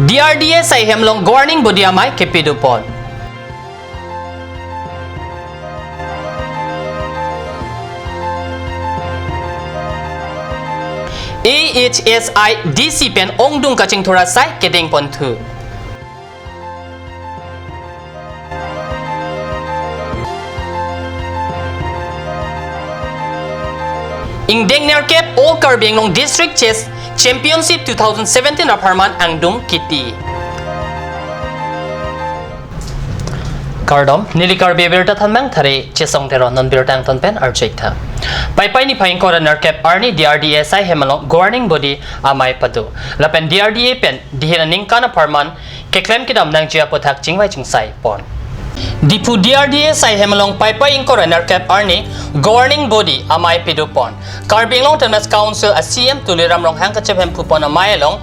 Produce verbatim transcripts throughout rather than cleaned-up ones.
D R D A saihem along governing body amei kepadopon. A H S I D C pen ongdung kachingthur asai kedengponthu. Ingdeng nerkep All Karbi Anglong District Chess Championship two thousand seventeen apharman angdung kiti. Kardom, neli Karbi Abirta Thanmang thari Chesong Teron, non birta angton pen arju-ik tha. Paipai niphai ingkoi ra nerkep arni D R D A saihem along governing body amei pado. Lapen D R D A pen dihin aningkan apharman keklem kedam nangji aputhak chingvai chingsaipon. Diphu D R D A saihem along Paipai ingkoi ra nerkep arni governing body amei padopon. Karbi Anglong Autonomous Council a C E M Tuliram Ronghang kachephem phupon amei along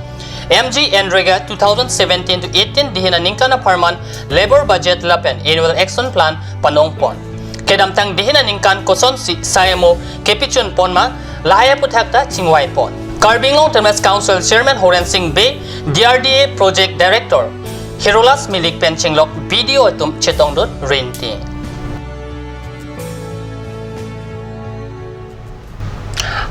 M G N R E G A two thousand seventeen to eighteen dihin aningkan apharman labour budget lapen annual action plan panongpon. Kedamtang dihin aningkan kosonsi sai amo kepachunpon ma, lahai aputhak ta chingvaipon. Karbi Anglong Autonomous Council Chairman Horen Sing Bey, D R D A Project Director Hirolas Milik pen chinglok B D O atum chetongdun rinti.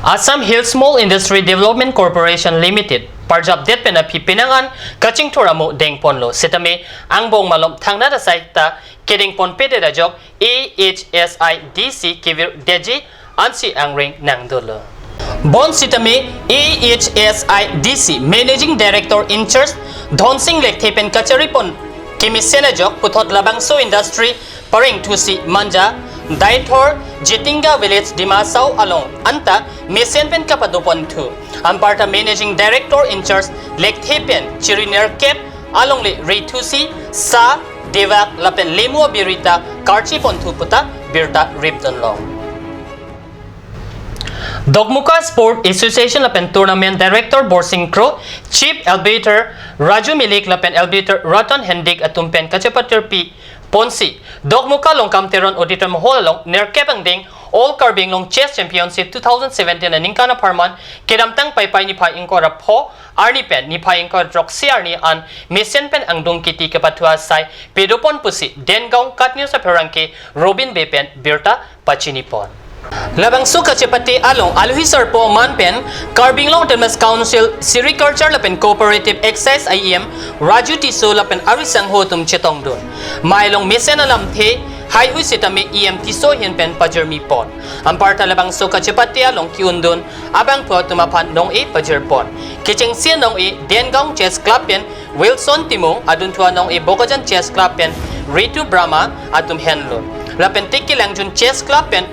Assam Hill Small Industry Development Corporation Limited parjapdet pen aphi penang an kachingthur amo dengponlo, sitame angbong malom thangnat asai ta kedengponpedet ajok A H S I D C kevirdetji ansi angring nangdolo. Bonsitame A H S I D C Managing Director in charge Dhonsing Lekthe pen kacharipon kemesen ajok puthot labangso industry pareng thusi Manja, Deithor, Jatinga Village, Dima Hasao along anta mesen pen kapadoponthu. Anparta Managing Director in charge Lekthe pen chiri nerkep alongle ri thusi sa, dewak lapen lemu abirta karchiponthu puta birta ripdunlong. Dokmoka Sport Association lapen Tournament Director Borsing Kro, Chief Arbiter Raju Milik lapen Arbiter Ratan Hendik atum pen kachepatirpi ponsi Dokmoka Longkam Teron Auditorium Hall along nerkep angdeng All Karbi Anglong Chess Championship two thousand seventeen aningkan apharman kedamtang Paipai niphai ingkoi ra pho arni pen niphai ingkoi ra throksi arni an mesen pen angdung kiti kepathu asai padopon pusi Dengaon KAT News apherangke Robin Bey pen birta pachinipon. Labangso kachepate along alohi sarpo aman pen Karbi Anglong Autonomous Council Sericulture lapen Cooperative Excise I E M Raju Tisso lapen ari sangho atum chetongdun. Mei along mesen alamthe haihui sitame E M Tisso ahin pen pajirmipon. Anparta labangso kachepate along ke-undun abangphu atum aphan nong-e pajirpon. Kechengsi nong-e Dengaon Chess Club pen Wilson Timung, adunthu anong-e Bokajan Chess Club pen Ritu Brahma atum henlo. Lapen Tiki Langjun Chess Club pen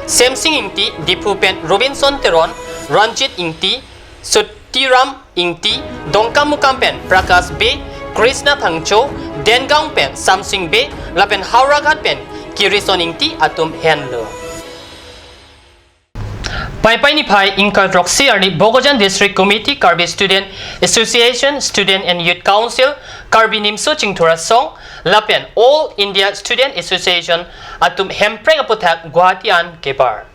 Semsing Ingti, Diphu pen Robinson Teron, Ranjit Ingti, Sutiram Ingti, Dongkamukam pen Prakash Bey, Krishna Phangcho, Dengaon pen Samsing Bey, lapen Howraghat pen Kirison Ingti atum henlo. Paipai niphai ingkoi ra throksi arni Bokajan District Committee, Karbi Student Association, Student and Youth Council, Karbi Nimso Chingthur Asong, lapen All India Student Association atum Hemprek aputhak Guwahati an kebar.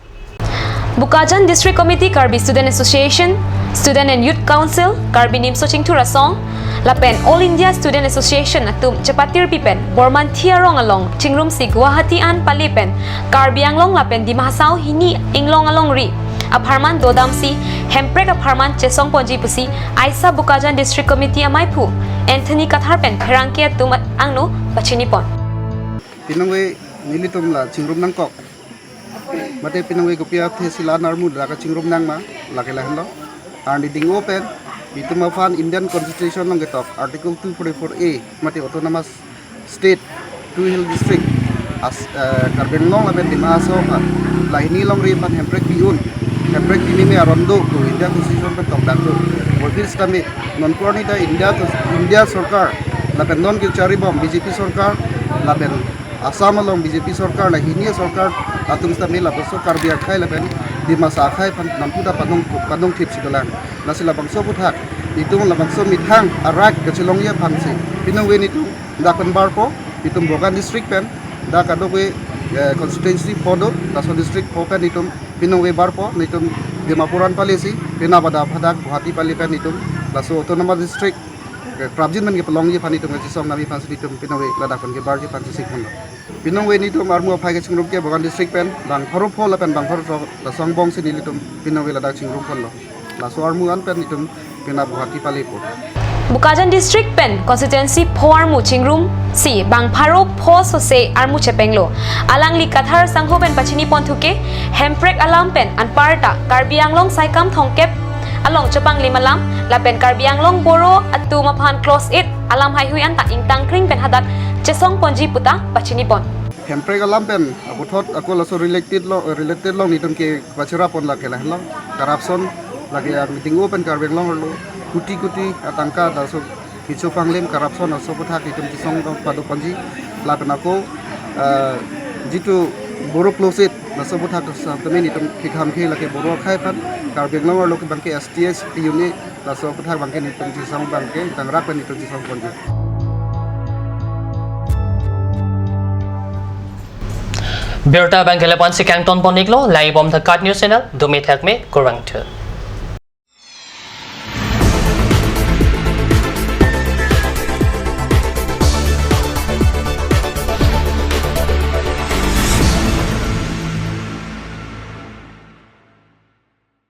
Bokajan District Committee, Karbi Student Association, Student and Youth Council, Karbi Nimso Chingthur Asong, lapen All India Student Association atum chepatirpi pen Bormanthi arong along chingrumsi Guwahati an pale pen Karbi Anglong lapen Dima Hasao hini inglong alongri apharman dodamsi Hemprek apharman chesongponji pusi aisa Bokajan District Committee amaiphu Anthony Kathar pen pherangke atum angno pachinipon. Pinangve nelitum la chingrum nangkok. Mate pinangve kopi aphi si la-an armu dak kachingrum nangma, lake lahenlo. Arni ding-o pen, itum aphan Indian Constitution along ketok Article two forty-four A, mate Autonomous State, two Hill District, as, eh, Karbi Anglong lapen Dima Hasao aphan, lahini longri aphan Hemprek pi-un, Hemprek pimeme aron do, to Indian Constitution pen tokdak do. Bofir sitame, non korni ta India, India Sorkar, lapen non kecharibom B J P Sorkar, lapen Assam along B J P Sorkar, lahini Sorkar atum sitame labangso Karbi akhei lapen Dimasa akhei aphan nangputa padong, padong thipsi dolang. Lasi labangso aputhak, itum labangso methang arak kachelongji aphansi pinangve nelitum dak pen barpo, itum Bokajan District pen dak kadokave, eh, constituency pho do, laso district pho pen itum pinangve barpo, nelitum Dimapur an palesi, pina bada phadak Guwahati pale pen itum laso Autonomous District Prapjin pen kepalongji aphan itum kachesong nami aphan si itum pinongve ladak pen kebarji aphan chesik ponlo. Pinongve nitum armu aphai kachingrum ke Bokajan district pen bang pharo pho lapen bang pharo throk laso angbong si nelitum pinongve ladak chingrum ponlo. Laso armu an pen itum penap Guwahati palepo. Bokajan district pen constituency pho armu chingrum si bang pharo pho sose armu chepenglo. Alangli Kathar sangho pen pachini ponthu ke, Hemprek alam pen anparta Karbi Anglong Saikam Thomkep along chepanglim alam lapen Karbi Anglong Boro atum aphan clause eight alam haihui anta ingtangkring pen hadak chesong ponji puta pachini pon. Hemprek alam pen aputhot ako laso related lo, related long nitum kepachera pon lake lahelo, corruption lake a meeting open Karbi Anglong arlo kuti kuti atangka laso kecho panglim corruption aso aputhak itum chesong dong pado ponji lapen ako, eh, jitu Boro clause eight laso aputhak sa temen itum kekham ke lake Boro akhei aphan Karbi Anglong arlo ke bangke S T S T unit laso aputhak bangke nitum chesong bangke tangrak pen itum chesong ponji. Birta bangke lapu-an si kangton pon-iklo, laibom The Cut News Channel, dumi thakme, kurvangthu.